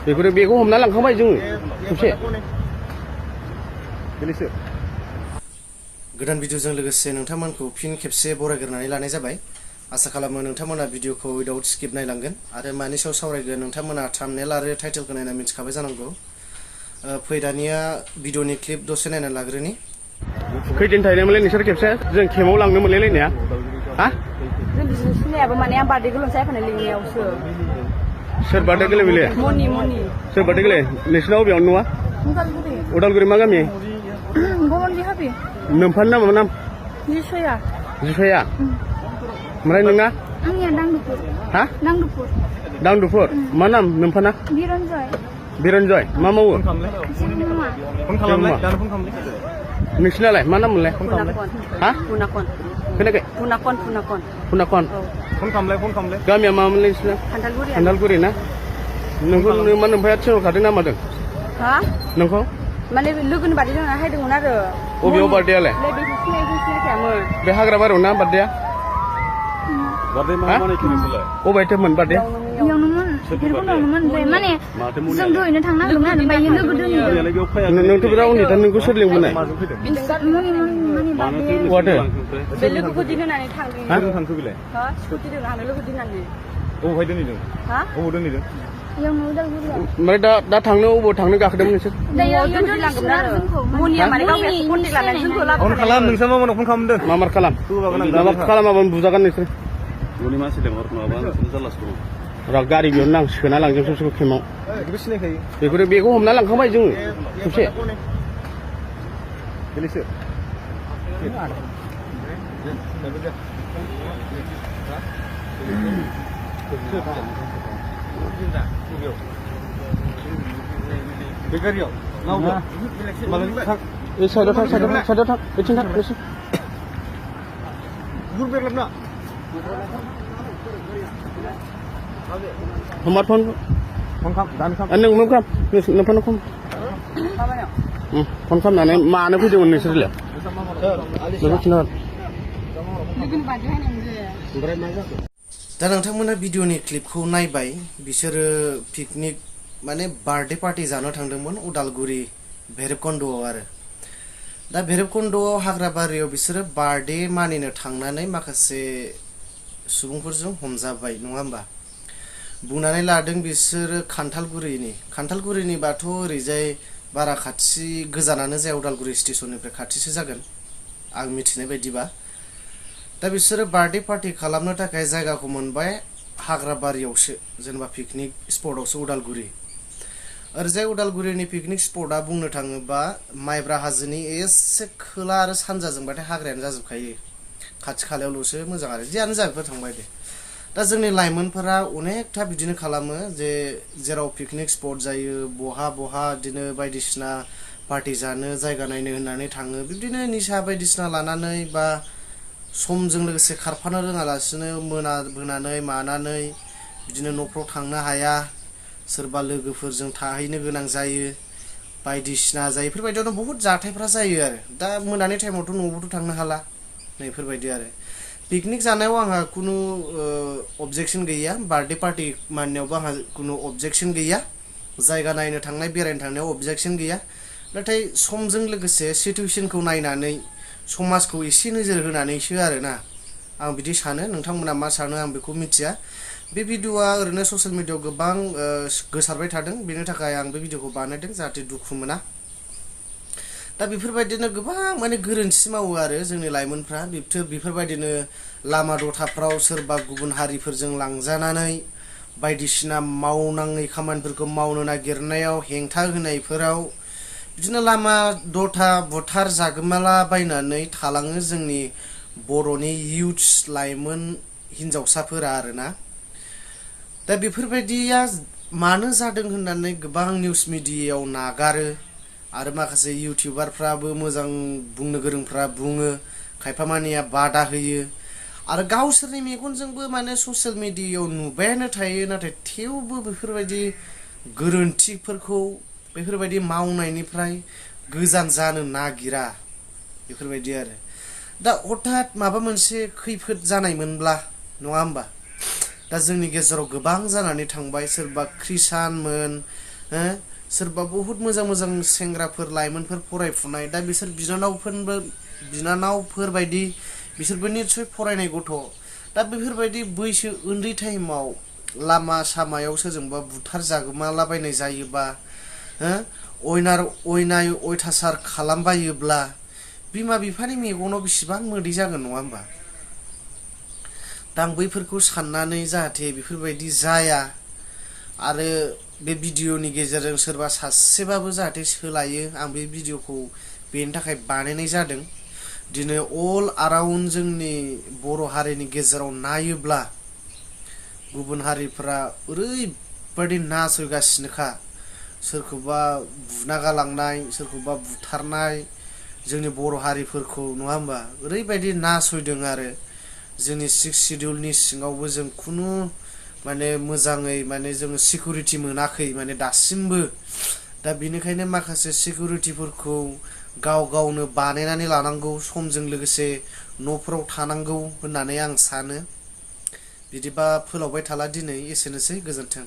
बेफोरो बेखौ हमना लांखांबाय जोङो खेबसे गोदान भिडिअजों लोगोसे नोंथांमोनखौ फिन खेबसे बरायग्रोनानै लानाय जाबाय। आसा खालामो नोंथांमोना भिडिअखौ उइदाउट स्किप नायलांगोन आरो मानि सायाव सावरायगोन नोंथांमोना थाम्बनेल आरो टाइटेलखौ नायना मिथिखाबाय जानांगौ। फै दानिया भिडिअनि क्लिप दसे नायना लाग्रोनि। खैदिन थाहैनायमोनलाय नोंसोर खेबसे जों केम्पआव लांनो मोनलायलायनाया हा जों बिजों सिनायाबो माने आं बार्थडेखौल' जायफानाय लिंनायावसो सोर बार्थडे गेले बेले मनि सोर बार्थडे गेले नोंसिनाव बेयावनो नङा उदालगुरि मा गामि बर'नि हाबि नोमफानि नामा नाम जिसया ओमफ्राय नोंना आंनिया नांदुपुर हा दांदुपुर मा नाम नोमफाना बिरन्जय मा मावो नोंसिनालाय मा नाम मोनलाय हा खोनायाखै फुनाकन गामिया मामोनलाय नोंसिना खान्थालगुरि ना नोंखौ मा नोमफाया थिनहरखादों ना मादों नोंखौ माने लोगोनि बार्थडे जाना हायदोंमोन आरो बबेयाव बार्थडेयालाय बे हाग्रा बारियाव ना बार्थडेया अबायथोमोन बार्थडे माने जों दहायनो थांनो नागिरदोंमोन ओमफ्राय लोगो दोनहैदों नोंथ' बिराद उन्दैथार नोंखौ सोर लिंबोनाय वाथो बे लोगोखौ दिननानै थांदों बिलाय स्कुटि दोननानै लोगो दिननानै अबावहाय दोनहैदों अबाव दोनहैदों ओमफ्राय दा थांनो अबाव थांनो गाखोदोंमोन नोंसोर फन खालाम नोंसोर मा फन खालामदों मामार खालामाबानो बुजागोन नोंसोर गारि बेयावनो आं सोना लांजोबसै बिसोरखौ केम्पआव बेफोरो बेखौ हमना लांखांबाय जोङो खेबसे साइडआव थां बेथिं थां हमार फन खालामनानै मानो फैदोंमोन नोंसोरलाय दा नोंथांमोना भिडिअनि क्लिपखौ नायबाय बिसोरो पिकनिक माने बार्थडे पार्टी जानो थांदोंमोन उदालगुरि भैरबकुन्द'आव आरो दा भैरबकुन्द'आव हाग्राबारियाव बिसोरो बार्थडे मानिनो थांनानै माखासे सुबुंफोरजों हमजाबाय नङा होमबा बुंनानै लादों बिसोरो खान्थालगुरिनिबाथ' ओरैजाय बारा खाथि गोजानानो जाया उदालगुरि स्टेसननिफ्राय खाथिसो जागोन आं मिथिनाय बायदिबा दा बिसोरो बार्थडे पार्टी खालामनो थाखाय जायगाखौ मोनबाय हाग्राबारियावसो जेनेबा पिकनिक स्पटआवसो उदालगुरि ओरैजाय उदालगुरिनि पिकनिक स्पटआ बुंनो थाङोबा माइब्रा हाजोनि एसे खोला आरो सानजाजोंबाथाय हाग्रायानो जाजोबखायो खाथि खालायावल'सो मोजां आरो जियानो जा बेफोर थांबाय दे दा जोंनि लाइमोनफोरा अनेकथा बिदिनो खालामो जे जेराव पिकनिक स्पट जायो बहा बिदिनो बायदिसिना पार्टी जानो जायगा नायनो होननानै थाङो बिदिनो निसा बायदिसिना लानानै बा समजों लोगोसे खारफानो रोङालासिनो मोनाबोनानै मानानै बिदिनो न'फ्राव थांनो हाया सोरबा लोगोफोरजों थाहैनो गोनां जायो बायदिसिना जायो बेफोरबायदियावनो बहुत जाथायफ्रा जायो आरो दा मोनानि टाइमावथ' न'आवबोथ' थांनो हाला नैफोरबायदि आरो पिकनिक जानायाव आंहा खुनु अबजेक्सन गैया बार्थडे पार्टी मानिनायावबो आंहा खुनु अबजेक्सन गैया जायगा नायनो थांनाय बेरायनो थांनायाव अबजेक्सन गैया नाथाय समजों लोगोसे सिटुवेसनखौ नायनानै समाजखौ एसे नोजोर होनानैसो आरोना आं बिदि सानो नोंथांमोना मा सानो आं बेखौ मिथिया बे भिडिअआ ओरैनो ससियेल मिडियाआव गोबां गोसारबाय थादों बेनि थाखाय आं बे भिडिअखौ बानायदों जाहाथे दुखु मोना दा बेफोरबायदिनो गोबां माने गोरोन्थि मावो आरो जोंनि लाइमोनफ्रा बेफोरबायदिनो लामा दथाफ्राव सोरबा गुबुन हारिफोरजों लांजानानै बायदिसिना मावनाङै खामानिफोरखौ मावनो नागिरनायाव हेंथा होनायफोराव बिदिनो लामा दथा बुथार जागोमाला बायनानै थालाङो जोंनि बर'नि इयुथ्स लाइमोन हिनजावसाफोरा आरोना दा बेफोरबायदिया मानो जादों होननानै गोबां निउस मिडियायाव नागारो आरो माखासे इउटिउबारफ्राबो मोजां बुंनो गोरोंफ्रा बुङो खायफा मानिया बादा होयो आरो गावसोरनि मेगनजोंबो माने ससियेल मिडियायाव नुबायानो थायो नाथाय थेवबो बेफोरबायदि गोरोन्थिफोरखौ बेफोरबायदि मावनायनिफ्राय गोजान जानो नागिरा बेफोरबायदि आरो दा हठात माबा मोनसे खैफोद जानायमोनब्ला नङा होमबा दा जोंनि गेजेराव गोबां जानानै थांबाय सोरबा ख्रिस्टानमोन सोरबा बहुत मोजां मोजां सेंग्राफोर लाइमोनफोर फरायफुनाय दा बिसोर बिनानावफोर बायदि बिसोरबो निसय फरायनाय गथ' दा बेफोरबायदि बैसो उन्दै टाइमाव लामा सामायाव सोरजोंबा बुथार जागोमालाबायनाय जायोबा अयनाय अयथासार खालामबायोब्ला बिमा बिफानि मेगनाव बेसेबां मोदै जागोन नङा होमबा दा आं बैफोरखौ साननानै जाहाथे बेफोरबायदि जाया आरो बे भिडिअनि गेजेरजों सोरबा सासेबाबो जाहाथे सोलायो आं बे भिडिअखौ बेनि थाखाय बानायनाय जादों दिनै अल आराउन्ड जोंनि बर' हारिनि गेजेराव नायोब्ला गुबुन हारिफ्रा ओरैबायदि नासयगासिनोखा सोरखौबा बुना गालांनाय सोरखौबा बुथारनाय जोंनि बर' हारिफोरखौ नङा होमबा ओरैबायदि नासयदों आरो जोंनि 6 शिडिउलनि सिङावबो जों खुनु माने मोजाङै माने जोङो सिकिउरिटि मोनाखै माने दासिमबो दा बिनिखायनो माखासे सिकिउरिटिफोरखौ गाव गावनो बानायनानै लानांगौ समजों लोगोसे न'फोराव थानांगौ होननानै आं सानो बिदिबा फोलावबाय थाला दिनै एसेनोसै गोजोन्थों।